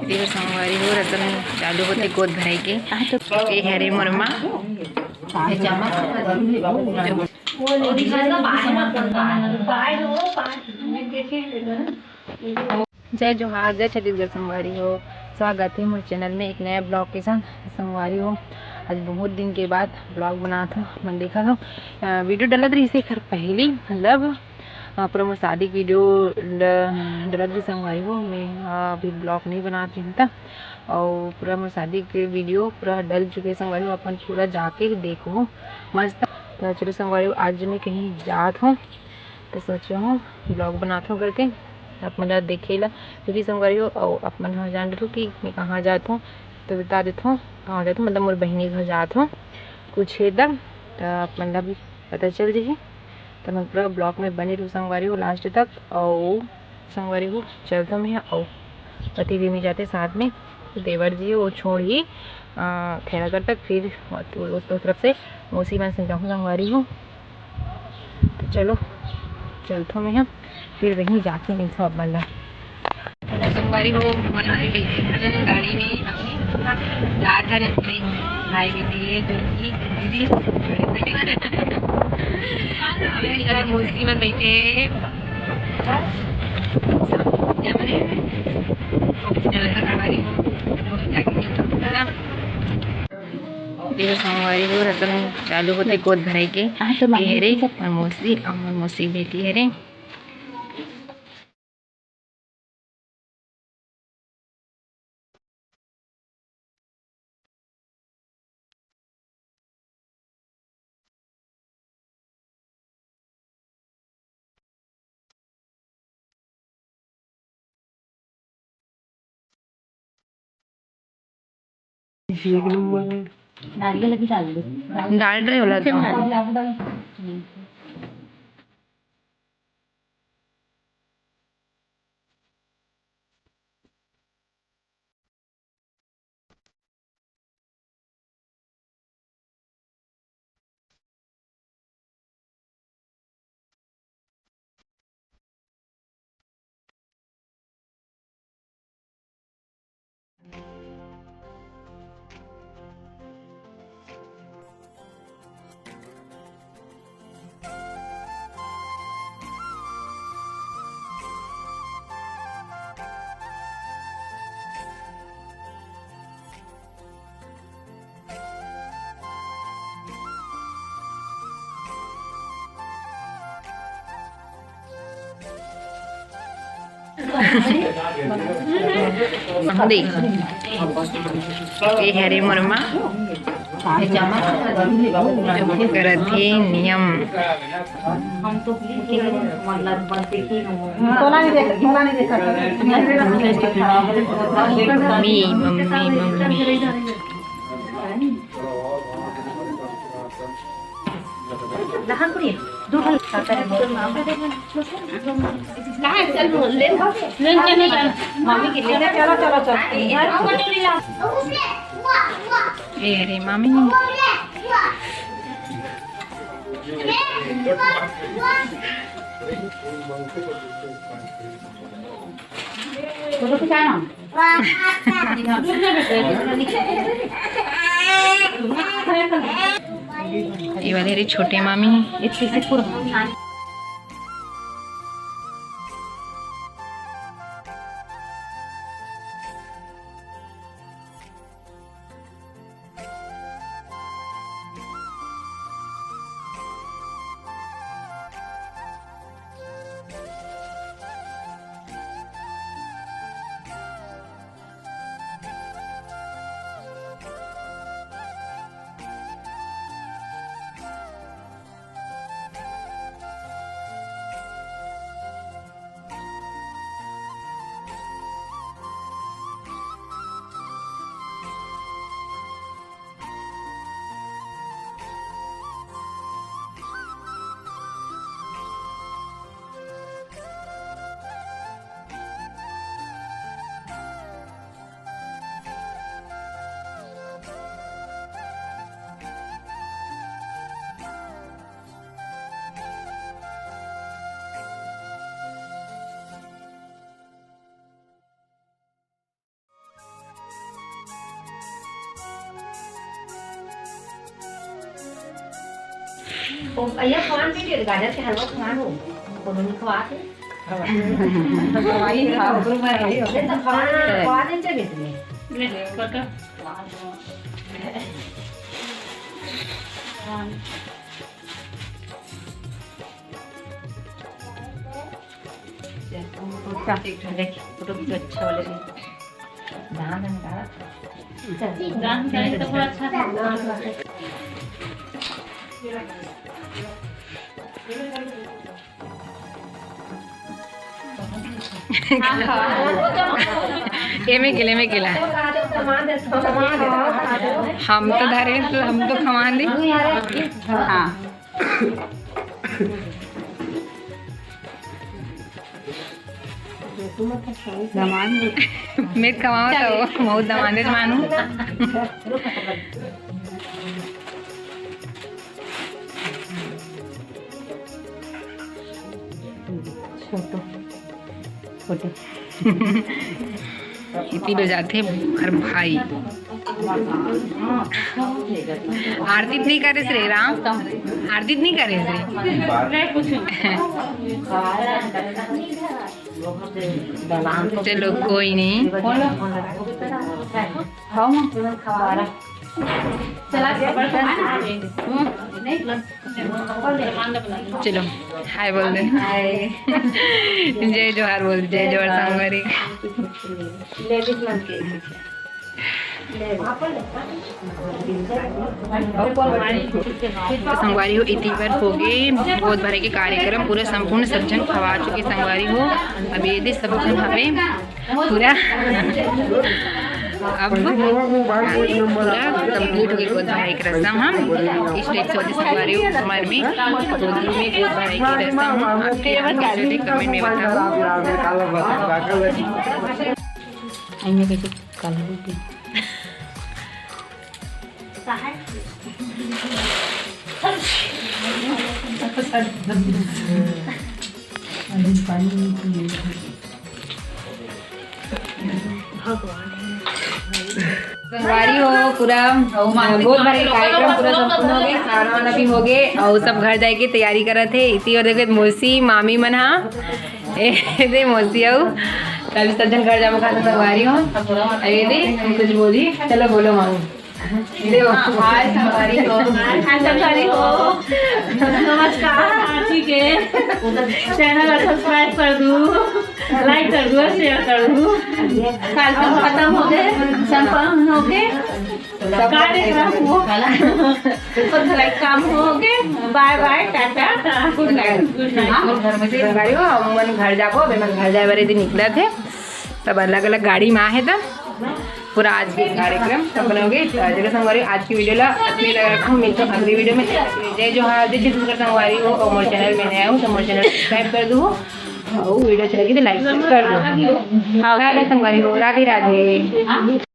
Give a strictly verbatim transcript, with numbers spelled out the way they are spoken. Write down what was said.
देखो संगवारी हो, रतन चालू होते गोद भराई के। ये हरे मोर माँ। जय जोहार, जय छत्तीसगढ़ संगवारी हो। स्वागत है मोर चैनल में एक नया ब्लॉग के साथ। संगवारी हो, आज बहुत दिन के बाद ब्लॉग बनात हो। मैं देखा था, अ, वीडियो डलत रही से खर पहली, मतलब, अ, पूरा मोर शादी के वीडियो ल-, डलत रही संगवारी हो। मैं, अ, अभी ब्लॉग नहीं बनात रही था, और पूरा मोर शादी के वीडियो पूरा डल चुके संगवारी हो। अपन पूरा जाके देखो मस्त। तो चलो संगवारी हो, आज मैं कहीं जात हूँ, तो सोचे हूँ ब्लॉग बनात हूँ करके आप मन ला देखे ला, क्योंकि संगवारी हो, अउ आप मन ह जान रहो कि मैं कहाँ जात हूँ, तो बता देत हूँ कहाँ जात हूँ, मतलब मोर बहिनी घर जात हूँ कुछ हे तब, तो आप मन ला भी पता चल जाही। तो मैं पूरा ब्लॉग में बने रहूँ संगवारी हो लास्ट तक। अउ संगवारी हो, चलत हूँ मैं, अउ पति भी में जाते साथ में, तो देवर जी वो छोड़ ही, अ, खैरागढ़ तक, फिर वो, वो, वो तरफ से मौसी मन से जाऊँ संगवारी हो। तो चलो, चलथो मैं हम, फिर वहीं जाके मिलथो अपन ला। संगवारी हो, गाड़ी में जात हन, भाई के लिए, जो कि दीदी, मौसी मन बैठे हैं। देखो संगवारी हो, रतन चालू होते गोद भराई के। हाँ, तो ये हरे, और मौसी, और मौसी बेटी हरे। नारियल भी डाल दो। डाल रहे हो लता? देख, ये हरे मोर माँ करत हे नियम। तोला नहीं देख, तोला नहीं देखा। Mummy, mummy, mummy. ए रे मामी। ये वाले रे छोटे मामी। ओ, भैया, खान भी दे, गाजर के हलवा खान हो। कोनो नहीं खवा के। खवा के खा, ओकरो में रही हो। नहीं तो खान खवा दे, चले तुम्हें। ले, पकड़। अच्छा, देख, फोटो भी तो अच्छा वाला है। दान दान का। दान का तो बड़ा अच्छा था। एमे गेले, एमे गेला। हम तो धरे, तो हम तो खवान दी। हाँ। दमांद। मैं कमाओ तो बहुत दमांदे मानू। छोटो, छोटो। इति बजाथे ओकर भाई। आरती नहीं करे रे राम, आरती नहीं करे रे। चलो, कोई नहीं। चलो, हाय बोल दे। जय जोहार बोल, जय जोहार संगवारी। संगवारी हो, इति बर होगे गोद भरे के कार्यक्रम पूरा संपूर्ण, सब झन खवा चुके संगवारी हो। अब ये दे सब झन हवे पूरा, अब पूरा complete होगे गोद भरे के रसम। हम इस type से होथे संगवारी हो, हमर में गोद में गोद भरे के रसम हम आपके comment में बताओ। आइए, कैसे काला रोटी। संगवारी हो, पूरा गोद भरे के कार्यक्रम पूरा संपूर्ण होगे, खाना वाना भी होगे अउ सब घर जाए के तैयारी करत हे। इति ओर देखो मौसी मामी मन हा, ए दे मौसी अउ तभी सब झन घर जाबो खाना संगवारी हो। अरे दे हम कुछ बोली, चलो बोलो मामी। देव। हाय संगवारी हो। हाय संगवारी हो। नमस्कार। ठीक है। Channel ला subscribe कर दू, like कर दू, share कर दू। कार्यक्रम खत्म होगे, संपन्न होगे। कार्यक्रम हो, like काम होगे। Bye bye, Tata, good night। संगवारी हो, हमन घर जाबो, अभी हमन घर जाए बर एदे निकलत हे। सब अलग-अलग गाड़ी में आहे त पूरा आज के कार्यक्रम संपन्न होगे। त चलो संगवारी, आज की video ला अतने तक रखहूं, मिलथों अगली video में। जय जोहार, जय छत्तीसगढ़ संगवारी हो, अउ मोर channel में नया हो त मोर channel subscribe कर दू, अउ video अच्छा लगी त like कर दू। हाँ, राधे संगवारी हो, राधे राधे।